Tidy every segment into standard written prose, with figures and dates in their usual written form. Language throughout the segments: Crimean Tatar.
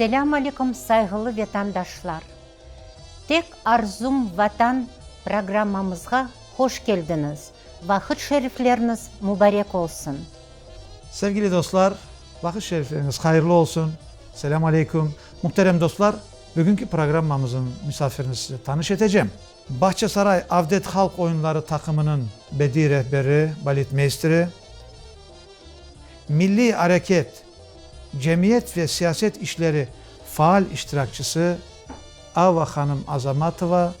Selâm aleyküm sayğılı vetandaşlar! Tek arzum Vatan programmamızğa hoş keldiñiz, vaqıt şerifleriñiz mubarek olsun! Sevgili dostlar, vaqıt şerifleriñiz hayırlı olsun! Selâm aleyküm! Muhterem dostlar, bugünki programmamızıñ misafirini size tanış etecem. Bağçasaray Avdet halq oyunları taqımınıñ bediy rehberi, baletmeysteri, milliy areket, cemiyet ve siyaset işleri faal iştirakçisi Ava hanım Azamatova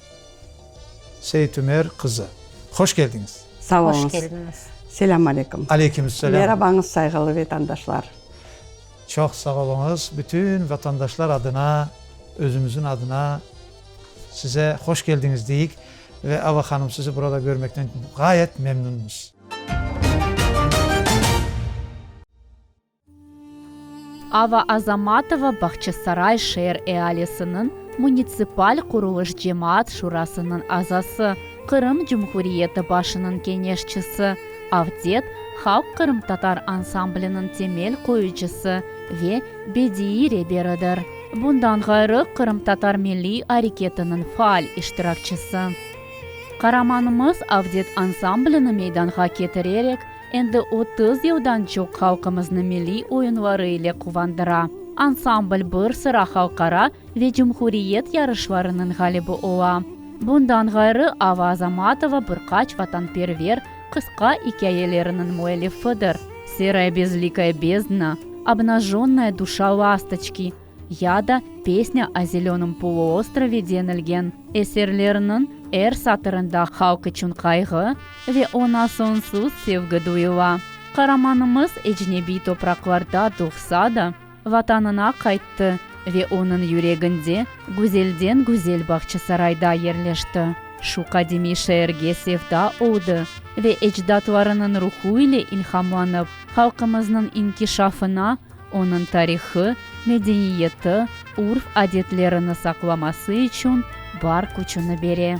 Seytümer qızı. Hoş keldiñiz! Sağ Hoş oluñız. keldiñiz! Selâm aleyküm. Aleyküm selâm. Merabañız, sayğılı vetandaşlar. Çoq sağ oluñız. Bütün vatandaşlar adına, özümizin adına Size hoş keldiñiz deyik ve Ava hanım sizi burada körmekten ğayet memnünmiz. Ava Azamatova Bağçasaray şeer ealisiniñ munitsipal qurulış cemaat şurasınıñ azası, Qırım Cumhuriyeti başınıñ keñeşçisi, Avdet halq qırımtatar ansambliniñ temel qoyucısı ve bediiy reberidir. Bundan ğayrı, qırımtatar milliy areketiniñ faal iştirakçisi. Qaramanımız Avdet ansamblini meydanğa ketirerek, endi 30 yıldan çoq halqımıznı milliy oyunları ile quvandıra. Ansambl bir sıra halqara ve cumhuriyet yarışlarınıñ ğalibi ola. Bundan ğayrı, Ava Azamatova bir qaç vatanperver qısqa ikâyeleriniñ müellifidir, Seraya bezlikaya bezdna, Obnajonnaya duşa lastoçki ya da Pesnâ o zelönom poluostrove denilgen eserleriniñ er satırında halq içün qayğı ve oña soñsuz sevgi duyula. Qaramanımız ecnebiy topraqlarda doğsa da, Vatanına qayttı ve onıñ yüreginde güzelden-güzel Bağçasarayda yerleşti. Şu qadimiy şeerge sevda oldı ve ecdatlarınıñ ruhu ile ilhamlanıp, halqımıznıñ inkişafına, onıñ tarihı, medeniyeti, urf-adetlerini saqlaması içün bar küçüni bere.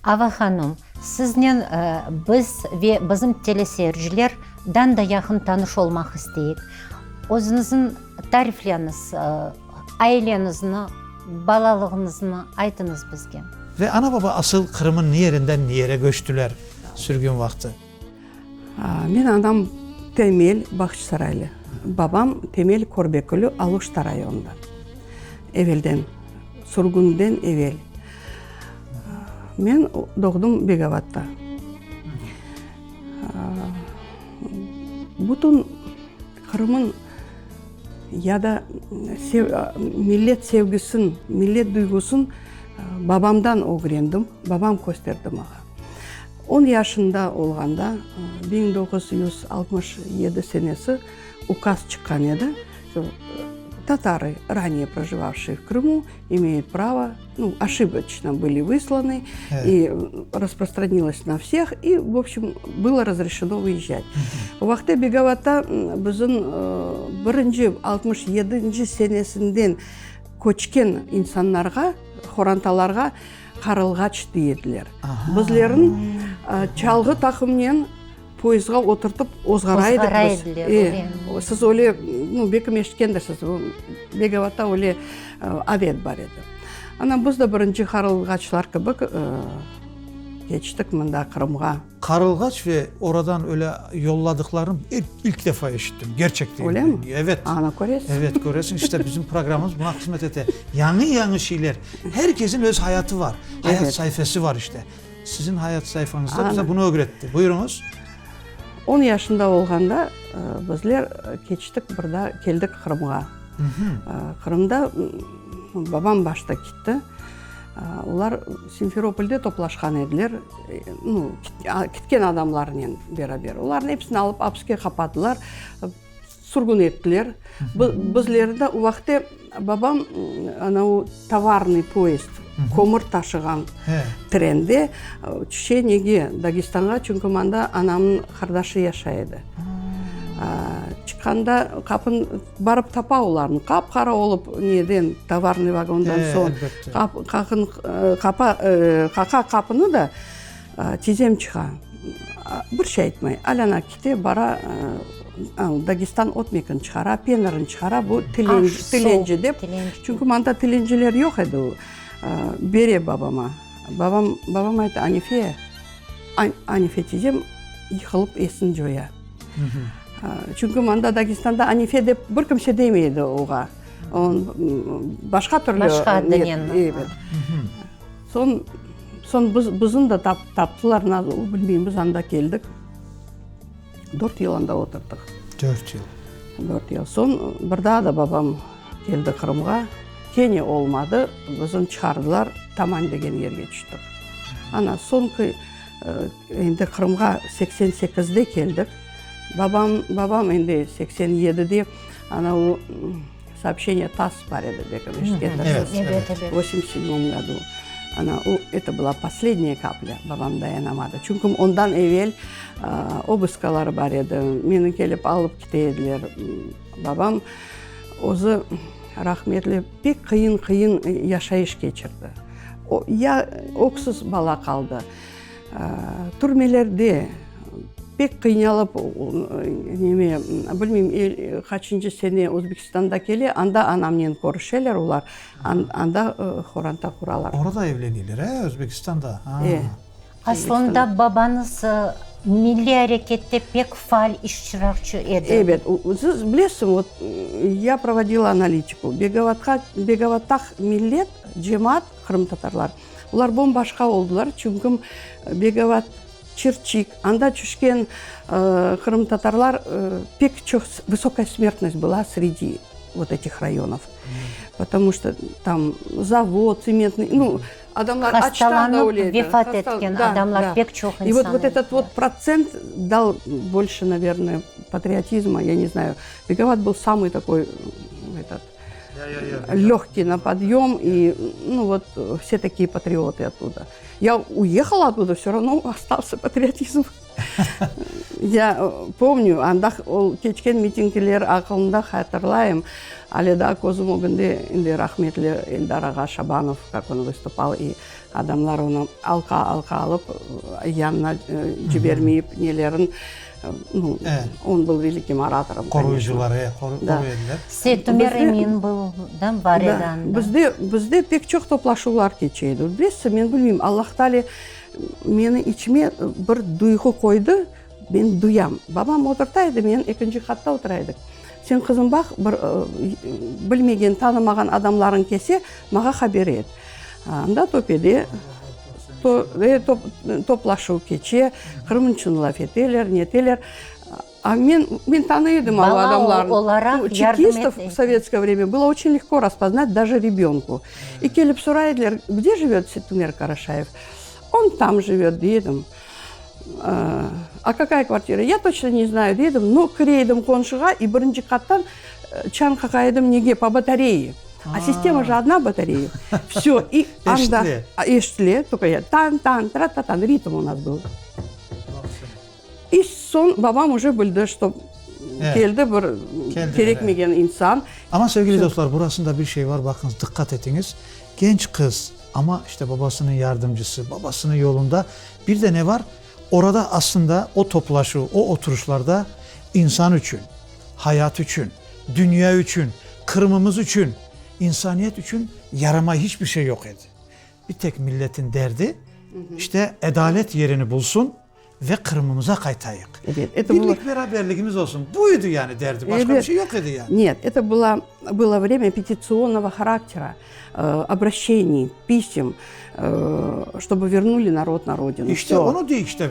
Ava hanım, siznen biz ve bizim teleseyirciler dan da yaqın tanış olmaq isteyik. Özüñizni tarifleñiz, aileñizni, balalığıñıznı aytıñız bizge. Ve ana-baba asıl Qırım'ın ne yerinden ne yere göçtüler sürgün vaqtı? Men anam temel Bağçasaraylı, babam temel Körbekülü Aluşta rayonında. Evelden, sürgünden evel. Men doğdım Begavatta. Bütün Qırım'ın ya da millet sevgisin, millet duyğusın babamdan ögrendim, babam kösterdi maña. On yaşında olğanda, 1967 senesi ukaz çıqqan edi, Tatarı, ranее проживавшие в Крыму, имеют право, ну, ошибочно были высланы, и распространилось на всех, и, в общем, было разрешено выезжать. O vaqıtta Begavatta bizim birinci 67-nci senesinden köçken insanlarğa, horantalarğa Qarılğaç dey ediler. Bizlerni çalğı taqımnen poyezdğa oturtıp ozğara edik biz. E, siz öyle, nu, belkim eşitkendirsiz, Begavatta öyle adet bar edi. Ana, biz de birinci qarılğaçlar kibi keçtik mında Qırımğa. Qarılğaç ve oradan öyle yolladıqlarını ilk defa eşittim, gerçekten. Öyle mi? Evet. Ana, köresiñ. Evet, köresiñ, işte bizim programımız buna hızmet ete. Yañı-yañı şeyler. Herkesin öz hayatı var, hayat sayfası var işte. Siziñ hayat sayfañızda bize bunı ögretti. Buyurıñız. On yaşında olğanda bizler keçtik bir daa keldik Qırımğa. Qırımda babam başta kitti. Olar Simferopolde toplaşqan ediler, nu, kitken adamlarnen beraber. Olarnı episini alıp apiske qapadılar, sürgün ettiler. Bizlerni de o vaqıtte babam anavu tovarnıy poyezd, kömür taşığan trende tüşe nege, Dagestanğa, çünki mında anamnıñ qardaşı yaşay edi. Çıqqanda qapını barıp tapa olarnı, qap-qara olıp neden, tovarnıy vagondan soñ qaqın, qapa, qaqa qapını da, tizem çıqa. Bir şey aytmay. Alâna kete, bara, Dagestan ötmegin çıqara, penirin çıqara, bu tilenci dep. Çünki mında tilenciler yoq edi. Bere babama. Babam, babam ayta, Anife, Anife tizem yıqılıp esini coya. Çünki mında Dagestanda Anife dep bir kimse demey edi oğa. Başqa türlü. Başqa adınen. Evet. Soñ, soñ biz, bizni de tap, taptılar, nasıl bilmeyim, biz anda keldik. Dört yıl anda oturdıq. Dört yıl. Dört yıl. Soñ bir daa da babam keldi Qırımğa. Kene olmadı, bizni çıqardılar, Taman degen yerge tüştik. Ana, soñki, endi Qırımğa 88-de keldik. Babam, babam endi 87-de, ana o, Soobşeniye TASS bar edi, belki eşitkendirsiz. Evet, evet. Восемьдесят седьмом году. Ana, o, это была последняя капля, babam dayanamadı. Çünki ondan evel obıskalar bar edi, meni kelip alıp kete ediler. Babam özü rahmetli pek qıyın-qıyın yaşayış keçirdi. O, ya öksüz bala qaldı. Türmelerde pek qıynalıp, neme, bilmeyim, qaçıncı sene Özbekistanda kele, anda anamnen körüşeler olar, anda qoranta quralar. Orada evleniyler, e, Özbekistanda? E. Aslında babañız milliy arekette pek faal iştirakçı edi. Ebet, siz bilesiñ, vot, ya provodila analitiku, Begovatqa, Begovattaq millet, cemaat, qırımtatarlar, Olar bom-başqa oldılar, çünki Begovat, Çirçik, anda tüşken qırımtatarlar pek çoq, vısokaya smertnost была sredi vot etih rayonov, potomu çto tam zavod tsementnıy, nu, adamlar açtan da öle edi. Hastalanıp vefat etken adamlar pek çoq insan. I vot vot etot vot protsent dal bolşe, navernoye, patriotizma, ya ne znayu, Begovat byl samıy takoy etot. Легкий на подъем, и, ну, вот, все такие патриоты оттуда. Я уехала оттуда, все равно остался патриотизм. Я помню, anda ol keçken mitingler aqılımda hatırlayım. Ale daa közüm ögünde endi rahmetli Eldar ağa Şabanov, как он выступал, и adamlar onı alqa alqa alıp, yanına cibermeyip nelerin, nu, on byl velikim oratorом, конечно. Qoruyıcılar, e, qoruy ediler. Seytumer Emin byl, da, bar edi anda. Bizde, bizde pek çoq toplaşuvlar keçe edi. Bilesiz, men bilmeyim, Allah Taale meni içime bir duyğu qoydı, men duyam. Babam oturta edi, men ekinci qatta otura edik. Sen, qızım, baq, bir bilmegen, tanımağan adamlarıñ kelse, mağa haber et. Anda töpede toplaşuv keçe, Qırım içün laf eteler, neteler. A men, men tanıy edim o adamlarnı. Bala olaraq yardım et. Çekistov v sovetskoye vremya bylo oçen legko raspoznat daje rebenku. I kelip soray ediler, gde živet Seytumer Karaşayev? On tam živet, dey edim. A kakaya kvartira? Ya toçno ne znayu, dey edim. No, kire edim qonşuğa i birinci qattan çañ qaqa edim, nege? Po batareye. A sistema je odna batareya. Vsё, i anda eşitile, tolko ya tan-tan, tra-ta-tan, ritm u nas byl. I soñ babam uje bildi, çto keldi bir kerekmegen insan. Amma, sevgili dostlar, burasında bir şey var, baqıñız, diqqat etiñiz, genç qız, amma işte babasınıñ yardımcısı, babasınıñ yolunda bir de ne var, orada aslında o toplaşuv, o oturışlarda insan içün, hayat içün, dünya içün, Qırımımız içün, insaniyet içün yaramay hiç bir şey yoq edi. Bir tek milletin derdi, işte adalet yerini bulsun ve Qırımımıza qaytayıq. Evet, это было... Birlik beraberligimiz olsun. Bu edi yani derdi, başqa bir şey yoq edi yani. Нет, это было, было время петиционного характера, обращений, писем, чтобы вернули народ на родину. İşte onı dey işte,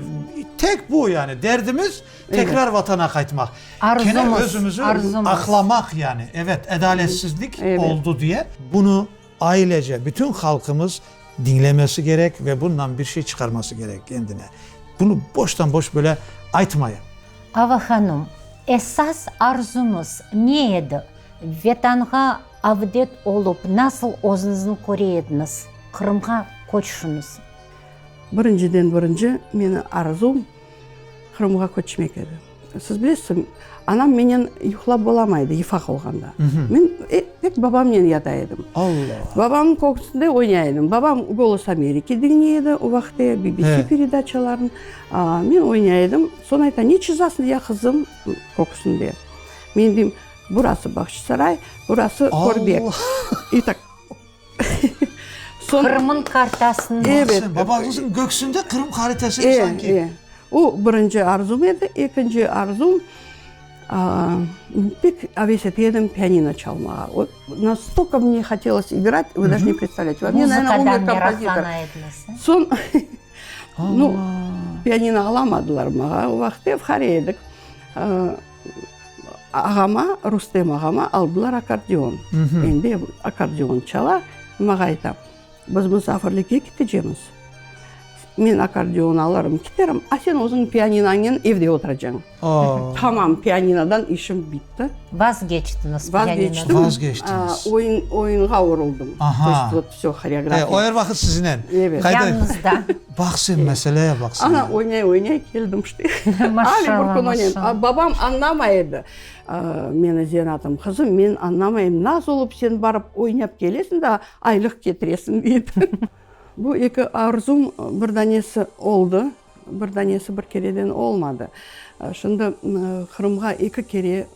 tek bu yani derdimiz tekrar vatana qaytmaq. Kene Arzumız, özümizi arzumız. aqlamaq yani, evet, adaletsizlik Evet. oldu diye. Bunı ailece bütün halqımız diñlemesi kerek ve bundan bir şey çıqarması kerek kendine. Bunı boştan boş böyle aytmayım. Ava hanım, esas arzuñız ne edi? Vetanğa avdet olıp, nasıl özüñizni köre ediñiz? Qırımğa köçüşiñiz. Birinciden birinci meni arzum Qırımğa köçmek edi. Siz bilesiz, anam menen yuqlap olamaydı, yıfaq olğanda. Men pek babamnen yata edim. Alla! Babamnıñ köksünde oynay edim. Babam Golos Ameriki diñley edi o vaqıtte, BBC peredaçalarını. Men oynay edim. Soñ ayta, ne çızasıñ ya, qızım, köksünde? Men deyim, burası Bağçasaray, burası Körbek. И tak. Soñ, Qırım'ın kartasını. Evet. Babañızın köksünde Qırım haritası e, sanki. E. O birinci arzum edi. Ekinci arzum pek aves ete edim pianino çalmağa. Вот настолько мне хотелось играть, вы даже не представляете. Во мне, наверное, умер композитор. Soñ, ну, pianino alamadılar maña. O vaqıt evhare edik. Ağama, Rustem ağama aldılar akkordeon. Endi akkordeon çala, maña ayta, biz musafirlikke ketecemiz, men akkordeon alırım, keterim, a sen özüñ pianinoñnen evde oturacañ. Tamam, pianinodan işim bitti. Vazgeçtiñiz pianinodan. Vazgeçtiñiz. Oyun, oyunğa uruldım. Aha. To есть вот всё, horeografiya. O er vaqıt siznen. Evet. Yanıñızda. Baq sen meseleye baq sen. Ana, oynay-oynay keldim işte. Maşallah, maşallah. Babam añlamay edi meni zenaatım. Qızım, men añlamayım, nasıl olıp sen barıp oynap kelesiñ da aylıq ketiresiñ, dey edi. Bu eki arzum bir danesi oldı, bir danesi bir kereden olmadı. Şimdi Qırımğa eki kere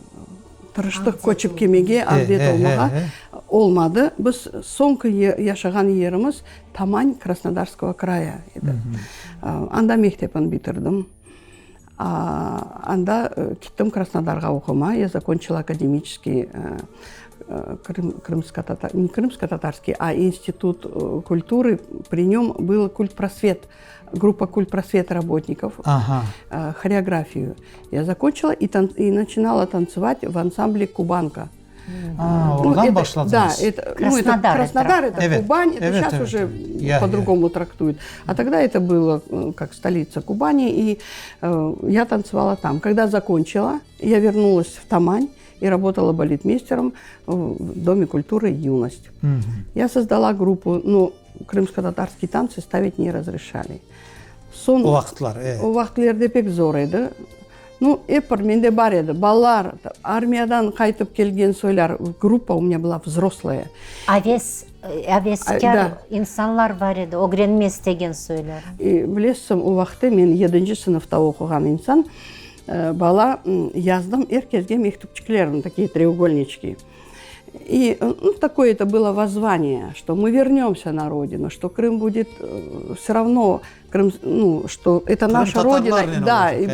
tırıştıq köçip kelmege, avdet olmağa, olmadı. Biz soñki yaşağan yerimiz Tamañ Krasnodarskogo kraya edi. Anda mektepni bitirdim. Anda kettim Krasnodarğa oqumağa. Ya zakonçila akademiçeskiy krımsko-tatar, ne krımsko-tatarskiy, a institut kulturı, pri nöm byl kultprosvet, gruppa kultprosvet rabotnikov, horeografiyu. Ya zakonçila i načinala tantsıvat v ansamble Kubanka. A, oradan başladıñız. Da, это, ну, это Krasnodar, это Кубань, это сейчас уже по-другому трактуют. А тогда это было как столица Кубани, и я танцевала там. Когда закончила, я вернулась в Тамань и работала балетмейстером в Доме культуры «Юность». Я создала группу, но крымско-татарские танцы ставить не разрешали. Soñ, o vaqıtlar, e. O vaqıtlarda pek zor edi. Nu, ep bir mende bar edi. Balalar, armiyadan qaytıp kelgen soylar, gruppa u menya byla vzroslaya. Aves, aveskâr insanlar bar edi, ögrenme istegen soylar. Bilesiñ, o vaqıtta men yedinci sınıfta oquğan insan, bala, yazdım er kesge mektüpçiklerni, takiye treugolniçki. И, ну, такое это было воззвание, что мы вернемся на родину, что Крым будет все равно Крым, ну, что это наша родина. Да, и,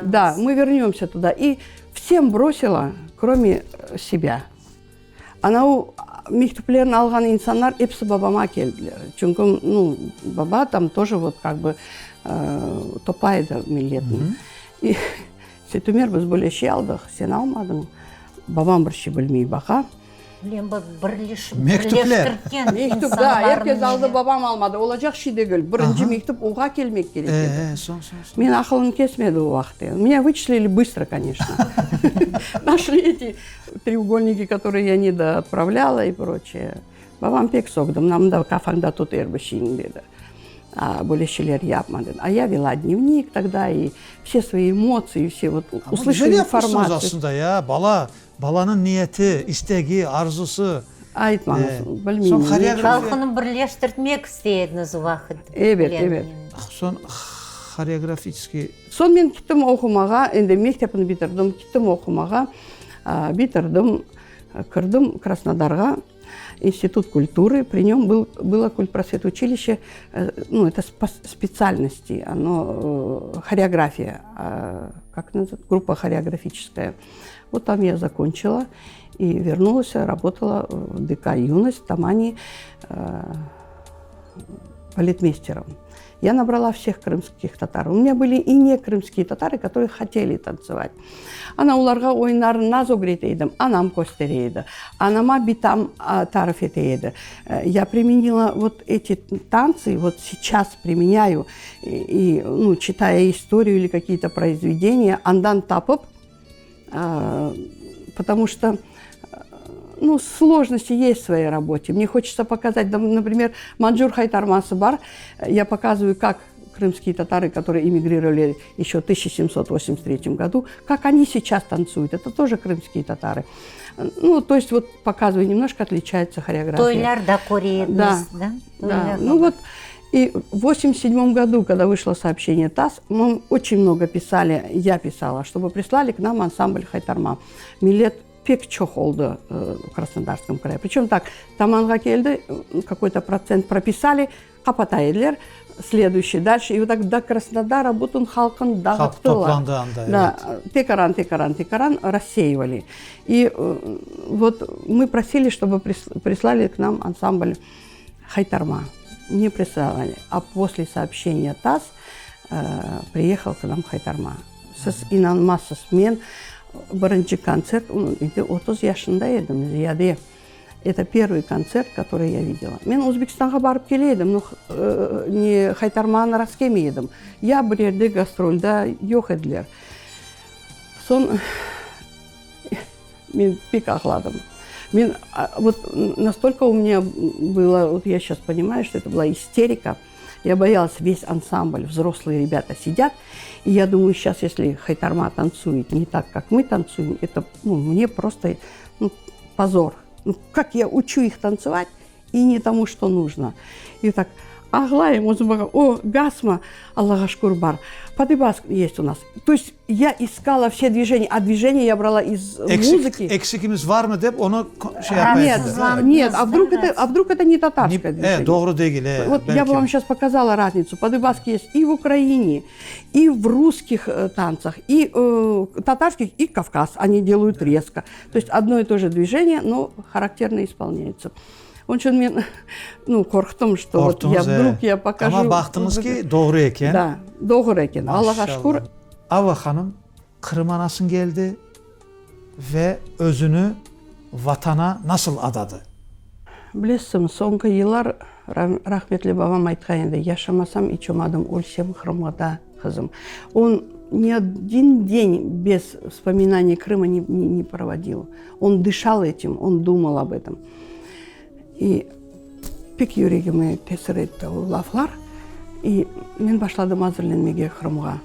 да, мы вернемся туда. И всем бросила, кроме себя. Ana mektüplerini alğan insanlar episi babama keldiler. Çünki, ну, baba там тоже вот как бы toplay edi milletni. И Seytumer, biz böyle şey aldıq, sen almadıñ. Babam bir şey bilmey baqa. Bilem, bir Mektüpler. birleştirgen Mektüp, da, er kes aldı, babam almadı. Olacaq şey degil. Birinci mektüp oğa kelmek kerek edi. E, soñ, soñ, soñ. Meni aqılım kesmedi o vaqıt. Меня вычислили быстро, конечно. Нашли эти треугольники, которые я недоотправляла и прочее. Babam pek sögdi, mına mında qafañda tut er bir şeyiñ, dedi. A, böyle şeyler yapma, dedi. A ya vela dnevnik togda i vse svoyi emotsiyi, vse vot услышали informatsiyu. Aslında ya, bala, balanıñ niyeti, istegi, arzusı. Aytmañız, bilmeyim. Halqını birleştirtmek istey ediñiz o vaqıt. Evet, evet. Soñ horeografiçeskiy. Soñ men kettim oqumağa, endi mektepni bitirdim, kettim oqumağa, bitirdim, kirdim Krasnodarğa. Институт культуры, при нем был, было культпросветучилище, ну, это по специальности, оно хореография, как называется, группа хореографическая. Вот там я закончила и вернулась, работала в ДК «Юность» в Тамани балетмейстером. Я набрала всех крымских татар. У меня были и не крымские татары, которые хотели танцевать. Ana olarğa oyunlarnı naz ögrete edim, anam köstere edi, anama bitam tarif ete edi. Я применила вот эти танцы, вот сейчас применяю, и, ну, читая историю или какие-то произведения, andan tapıp, потому что ну, сложности есть в своей работе. Мне хочется показать, например, Манджур Хайтармасы bar, я показываю, как. Крымские татары, которые эмигрировали еще в 1783 году, как они сейчас танцуют, это тоже крымские татары. Ну, то есть вот показываю, немножко отличается хореография. Toylarda köre ediñiz, да? Да, ну вот и в 87 году, когда вышло сообщение ТАСС, мы очень много писали, я писала, чтобы прислали к нам ансамбль «Хайтарма». Millet pek çoq oldı в Краснодарском крае. Причем так, tamanğa keldi, какой-то процент прописали, qapata ediler, следующий, дальше. И вот так до Краснодара bütün halqın Halq dağıttılar. toplandı anda, evet. Да, tekaran, tekaran, tekaran рассеивали. И вот мы просили, чтобы прислали к нам ансамбль «Хайтарма». Не присылали. А после сообщения ТАСС приехал к нам «Хайтарма». Siz inanmazsız, men birinci kontsert, endi 30 yaşında edim, ziyade. Это первый концерт, который я видела. Men Özbekistanğa barıp kele edim, но ne Haytarmanı rast kelmey edim. Ya bir yerde gastrolda yoq ediler. Soñ men pek ağladım. Men вот настолько у меня было, вот я сейчас понимаю, что это была истерика. Я боялась, весь ансамбль, взрослые ребята сидят, и я думаю, сейчас, если Хайтарма танцует не так, как мы танцуем, это ну, мне просто ну, позор. Ну, как я учу их танцевать, и не тому, что нужно. И так ağlayım, özüm o, gasma, Allağa şükür bar. Подыбас есть у нас. То есть я искала все движения, а движения я брала из Eksik, музыки. Eksigimiz barmı dep onı şey yapayım. Нет, нет, а вдруг это, а вдруг это не татарское движение? E, doğru degil. E, Вот я бы вам сейчас показала разницу. Подыбаски есть и в Украине, и в русских э, танцах, и э, татарских, и Кавказ. Они делают резко. То есть одно и то же движение, но характерно исполняется. Onıñ içün men, ну, qorqtım, что вот я вдруг я покажу. Amma baqtıñız ki, doğru eken. Да, doğru eken. Allağa şükür. Ava hanım Qırıma nasıl keldi ve özüni Vatana nasıl adadı? Bilesiñmi, soñki yıllar rahmetli babam aytqan edi, yaşamasam iç olmadım, ölsem Qırımda, qızım. On ни один день без вспоминания Крыма не, не, не проводил. Он дышал этим, он думал об этом. И pek yüregime tesir etti o laflar. И men başladım azırlanmağa Qırımğa.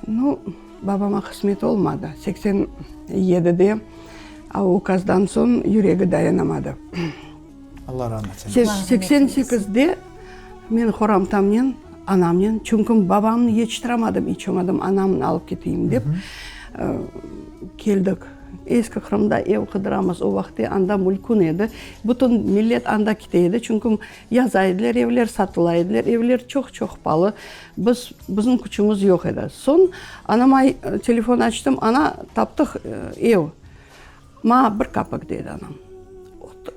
Ну, babama qısmet olmadı. 87-de ukazdan soñ yüregi dayanamadı. Allah rahmet eylesin. 88-de men qorantamnen, anamnen, çünki babamnı yetiştiramadım, iç olmadım anamnı alıp keteyim dep, keldik. Eski Qırımda ev qıdıramız, o vaqıtte anda mülkün edi. Bütün millet anda kete edi, çünki yaza ediler, evler satıla ediler, evler çoq-çoq palı. Biz, bizim küçümiz yoq edi. Soñ anama telefon açtım, ana, taptıq ev. Maña bir kapik, dedi anam.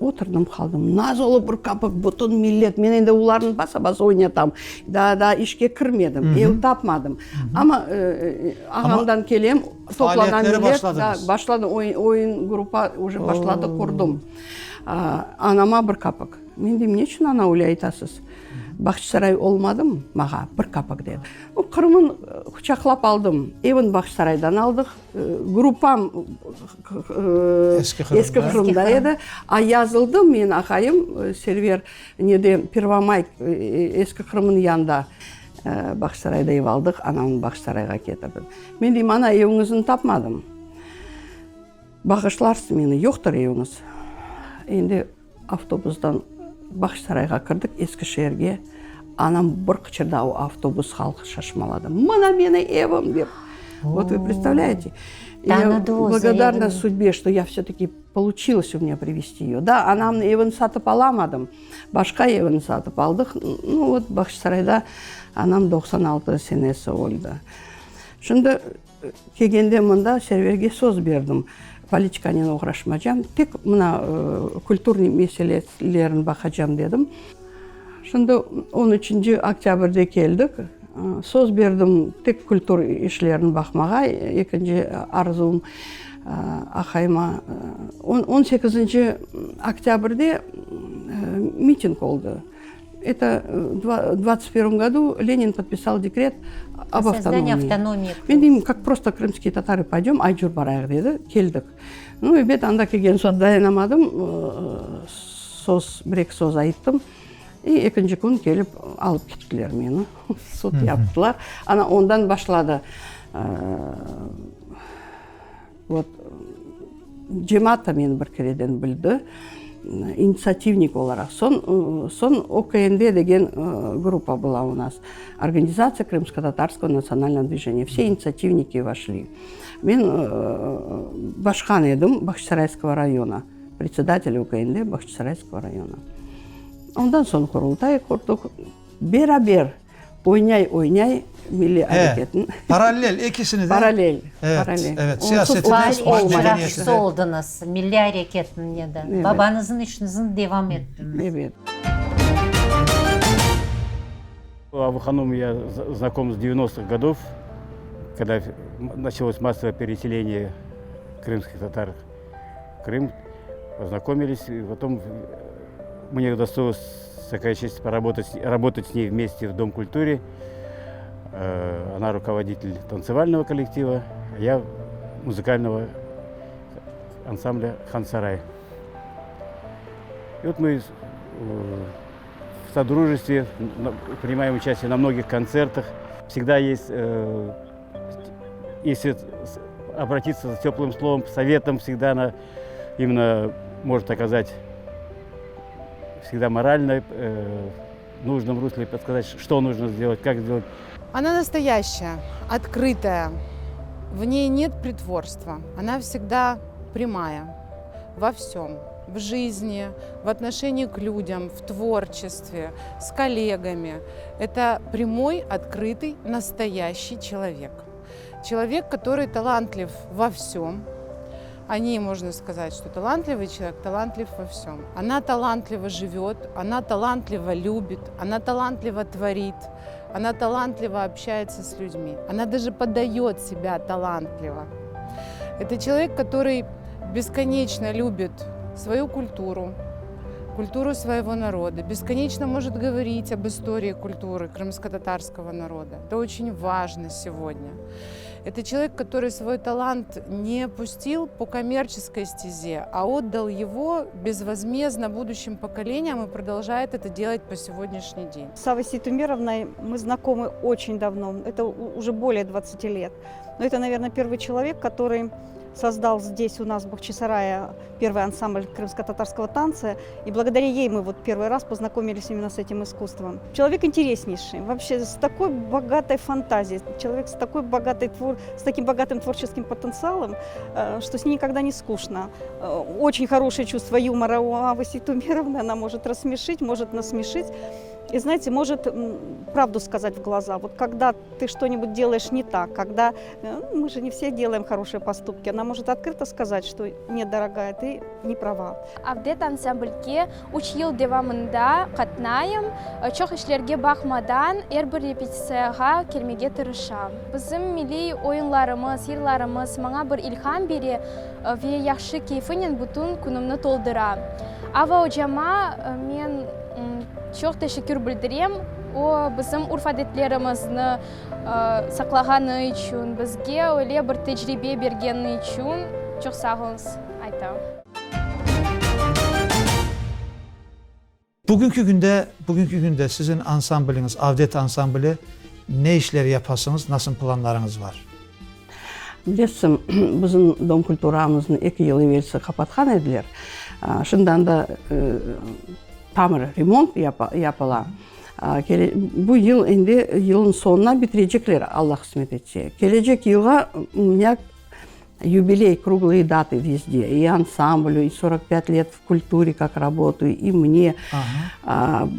Oturdım qaldım. Naz olıp bir kapik, bütün millet. Men endi olarnı basa-basa oynatam. Daa, daa işke kirmedim, ev tapmadım. Amma ağamdan kelem, toplana millet. Da, başladım, oyun, oyun gruppa уже başladı, qurdım. Anama bir kapik. Men deyim, ne içün ana öyle aytasız? Bağçasaray olmadımı mağa bir kapik dedi. Qırımın quçaqlap aldım. Evin Bağçasaraydan aldıq. Gruppam Eski Qırımda edi. A yazıldım men aqayım Server nede Pervomay Eski Qırımnıñ yanında Bağçasarayda ev aldıq. Anamnı Bağçasarayğa ketirdim. Men deyim, ana, eviñizni tapmadım. Bağışlarsız meni, yoqtır eviñiz. Endi Avtobusdan Bağçasarayğa kirdik, eski şeerge. Anam bir qıçırdı, o avtobus halqı şaşmaladı. Mına meni evim! dep. Вот вы представляете? Я благодарна судьбе, что я все-таки получилось у меня привезти ее. Да, anamnı evini satıp alamadım. Başqa evini satıp aldıq. Ну, вот Bağçasarayda anam 96 senesi öldi. Şimdi Kelgende mında Serverge söz berdim, politikanen oğraşmacam, tek mına kulturnıy meselelerini baqacam dedim. Şimdi on üçünci oktâbrde keldik, söz berdim tek kultur işlerini baqmağa, ekinci arzum aqayıma on sekizinci oktâbrde miting oldı. Это в 21 году Ленин подписал декрет об автономии. автономии. Men deyim, как просто крымские татары пойдем, ayt yür barayıq dedi, keldik. Ну, ebet, anda kelgen soñ dayanamadım, söz, bir eki söz ayttım. İ ekinci kün kelip alıp kettiler meni, sud yaptılar. Ana ondan başladı, vot, cemaat da meni bir kereden bildi, initsiativnik olaraq. Soñ, soñ OKND degen gruppa была u nas, Organizatsiya krımskotatarskogo natsionalnogo dvijeniya, vse initsiativniki voşli. Men başqan edim Bağçasarayskogo rayona. Predsedatel UKND Bağçasarayskogo rayona. Ondan soñ Qurultay qurdıq. Beraber oynay-oynay milliy areketni. Parallel, ekisini de. Parallel, Evet, parallel. evet. Onsuz Siyasetini, Faal medeniyetini. iştirakçısı oldıñız milliy areketniñ de. Evet. Babañıznıñ işiñizni devam ettiñiz. Evet. Ava hanum ya znakom s devyanostoh godov, kogda naçalos massovoye pereseleniye krımskih tatar Krım, poznakomились, и потом мне удостоилась такая честь поработать, работать с ней вместе в Дом культуры. Она руководитель танцевального коллектива, а я музыкального ансамбля «Хансарай». И вот мы в содружестве принимаем участие на многих концертах. Всегда есть, э, если обратиться с теплым словом, советом, всегда она именно может оказать всегда морально э, в нужном русле подсказать, что нужно сделать, как сделать. Она настоящая, открытая. В ней нет притворства. Она всегда прямая во всем. В жизни, в отношении к людям, в творчестве, с коллегами. Это прямой, открытый, настоящий человек. Человек, который талантлив во всем. О ней можно сказать, что талантливый человек талантлив во всем. Она талантливо живет, она талантливо любит, она талантливо творит, она талантливо общается с людьми. Она даже подает себя талантливо. Это человек, который бесконечно любит свою культуру, культуру своего народа, бесконечно может говорить об истории культуры крымско-татарского народа. Это очень важно сегодня. Это человек, который свой талант не пустил по коммерческой стезе, а отдал его безвозмездно будущим поколениям и продолжает это делать по сегодняшний день. С Авой Сейтумеровной мы знакомы очень давно, это уже более 20 лет. Но это, наверное, первый человек, который создал здесь у нас в Бахчисарае первый ансамбль крымско-татарского танца. И благодаря ей мы вот первый раз познакомились именно с этим искусством. Человек интереснейший, вообще с такой богатой фантазией, человек с, такой богатой твор... с таким богатым творческим потенциалом, э, что с ней никогда не скучно. Э, очень хорошее чувство юмора у Авы Сейтумеровны, она может рассмешить, может насмешить. И знаете, может правду сказать в глаза. Вот когда ты что-нибудь делаешь не так, когда э, ну, мы же не все делаем хорошие поступки, она может открыто сказать, что нет, дорогая, ты не права. Avdet ansamblge üç yıl devamında qatnayım. Çoq işlerge baqmadan, er bir repetitsiyağa kelmege tırışam. Bizim milliy oyunlarımız, yırlarımız maña bir ilham bere ve yahşı keyfinen bütün künümni toldıra. Ava ocama men çoq teşekkür bildirem, o, bizim urf-adetlerimizni saqlağanı içün, bizge öyle bir tecribe bergeni içün çoq sağ oluñız aytam. Bugünki künde, bugünki künde siziñ ansambliñiz, Avdet ansambli ne işler yapasıñız, nasıl planlarıñız var? Bilesiñ, bizim Dom kulturamıznı eki yıl evelsi qapatqan ediler. Şimdi anda tamir, remont yapıla. Bu yıl endi yılnıñ soñuna bitirecekler, Alla qısmet etse. Kelecek yılğa u menya Yubiley, kruglые dаты vezde, i ansamblü, i 45 let v kulture kak rabotayu, i mne.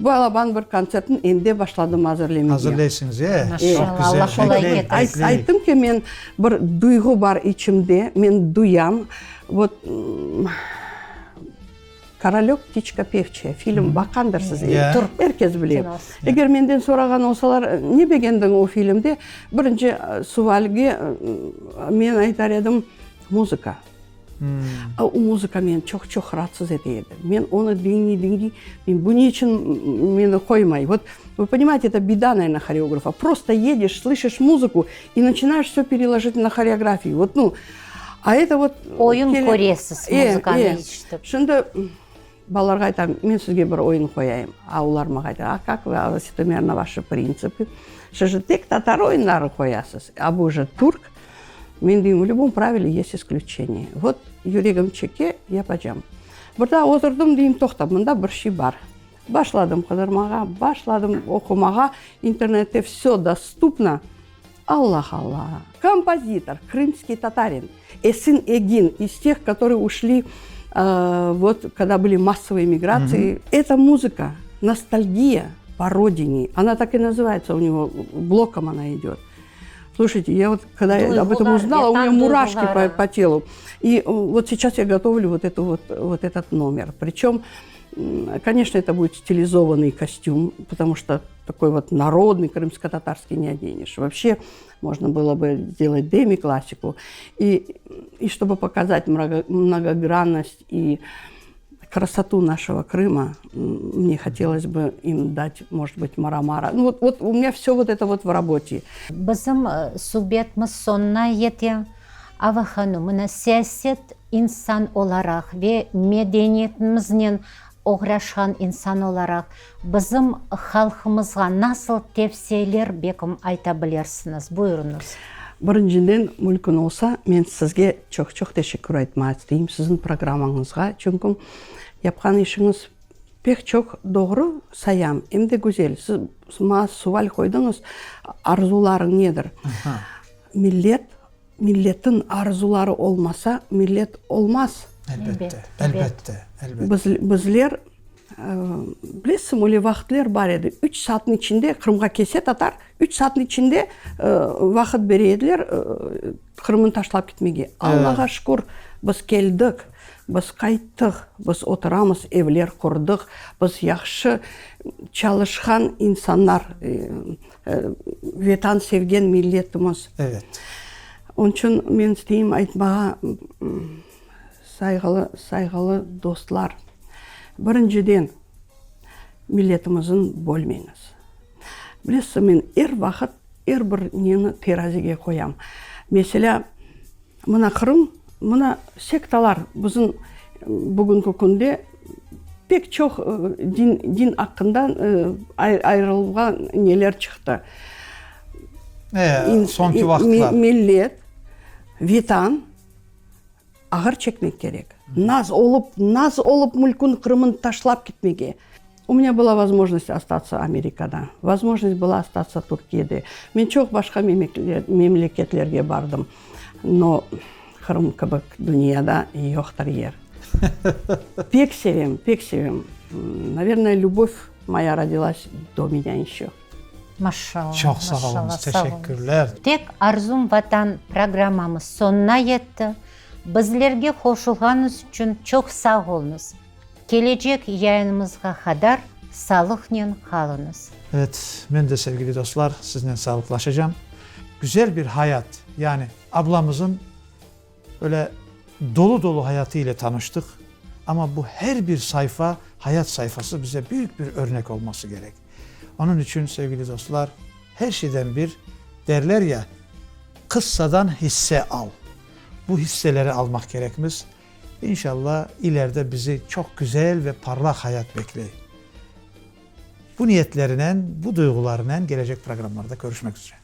Balaban bir kontsertni endi başladım azırlemege. Azırlaysıñız, e? Çoq güzel. Allah qolay ketirsin. Ayttım ki, men bir duyğu bar içimde, men duyam, vot, Korolök, ptiçka pevçaya film baqqandırsız, er kes bile. Eger menden sorağan olsalar, ne begendiñ o filmde, birinci sualge men aytar edim, muzıka. O muzıka meni çoq-çoq raatsız ete edi. Men onı diñliy-diñliy, bu ne içün meni qoymay? Vot, vı ponimayete, eto beda, naverno, horeografa. Prosto edeş, slışiş muzıku i naçinayeş vse pereložit na horeografiyu. Vot, nu, A eto vot Oyun köresiz, muzıkanı eşitip. Şimdi. Balalarğa aytam, men sizge bir oyun qoyayım. A olar maña ayta, a kak vı, Alla Sitomerna, vaşı printsipı? Siz же tek tatar oyunları qoyasız, a bu же türk. Men deyim, v lübom pravile есть isklüçeniye. Vot, yüregim çeke, yapacam. Bir daa oturdım, deyim, toqta, mında bir şey bar. Başladım qıdırmağa, başladım oqumağa, internette vse dostupno. Allah, Allah! Kompozitor, krımskiy tatarin, Esin Egin, iz teh, kotorıye uşli, vot, kogda bıli massovıye migratsii. Eta muzıka, nostalgiya po rodine, ona tak i nazıvayetsya u nego, blokom ona idet. Sluşayte, ya vot, kogda ya ob etom uznala, u menya muraşki po, po telu. I vot seyças ya gotovlyu vot etu vot, vot etot nomer. Pričem, koneçno, eto budet stilizovannyy kostyum, potomu çto takoy vot narodnyy krımsko-tatarskiy ne odeneş. Voobşe, mojno bylo bı sdelat demi-klassiku. I, i çtoby pokazat mnogogrannost i krasotu našego Krıma, mne hotelos bı im dat, možet bıt, Maramara. Nu, vot, vot u menya vse vot eto vot v rabote. Bizim subetimiz soñuna yete. Ava hanım, mına siyaset insan olaraq ve medeniyetimiznen oğraşqan insan olaraq bizim halqımızğa nasıl tevsiyeler bekim ayta bilersiñiz? Buyurıñız. Birinciden, mülkün olsa, men sizge çoq-çoq teşekkür aytmağa isteyim, siziñ programmañızğa, çünki yapqan işiñiz pek çoq doğru sayam, em de güzel. Siz maña sual qoydıñız, arzularıñ nedir? Millet, milletin arzuları olmasa, millet olmaz. Elbette, elbette, elbette. Biz, bizler, bilesiñ, öyle vaqıtler bar edi, üç saatnıñ içinde Qırımğa kelse tatar, üç saatnıñ içinde vaqıt bere ediler Qırımnı taşlap ketmege. Allağa şükür, biz keldik, biz qayttıq, biz oturamız, evler qurdıq, biz yahşı çalışqan insanlar, Vetan sevgen milletimiz. Evet. Onıñ içün men isteyim aytmağa, sayğılı, sayğılı dostlar, birinciden, milletimizni bölmeñiz. Bilesiz, men er vaqıt er bir neni terazige qoyam. Meselâ, Mına Qırım, mına sektalar bizim bugünki künde pek çoq din, din aqqında ayırılğan neler çıqtı. E, soñki vaqıtlar. Millet, Vetan ağır çekmek kerek. Naz olıp, naz olıp mülkün Qırımın taşlap ketmege. U menya byla vozmojnost ostatsâ Amerikada, vozmojnost byla ostatsâ Türkiyede. Men çoq başqa memleketlerge bardım, no Qırım kibi dünyada yoqtır yer. Pek sevem, pek sevem. Navernoye, lübov moya rodilas do menya eşço. Maşallah, Çoq sağ oluñız, teşekkürler. Tek Arzum Vatan programmamız soñuna yetti. Bizlerge qoşulğanıñız içün çoq sağ oluñız. Kelecek yayınımızğa qadar salıqnen qalıñız. Evet, men de, sevgili dostlar, siznen sağlıqlaşacam. Güzel bir hayat, yani ablamızın öyle dolu-dolu hayatı ile tanıştıq, amma bu her bir sayfa, hayat sayfası bize büyük bir örnek olması kerek. Onıñ içün, sevgili dostlar, her şeyden bir, derler ya, qıssadan hisse al. Bu hisseleri almaq kerekmiz. İnşallah, ileride bizi çoq güzel ve parlaq hayat bekley. Bu niyetlerinen, bu duyğularnen gelecek programlarda körüşmek üzre.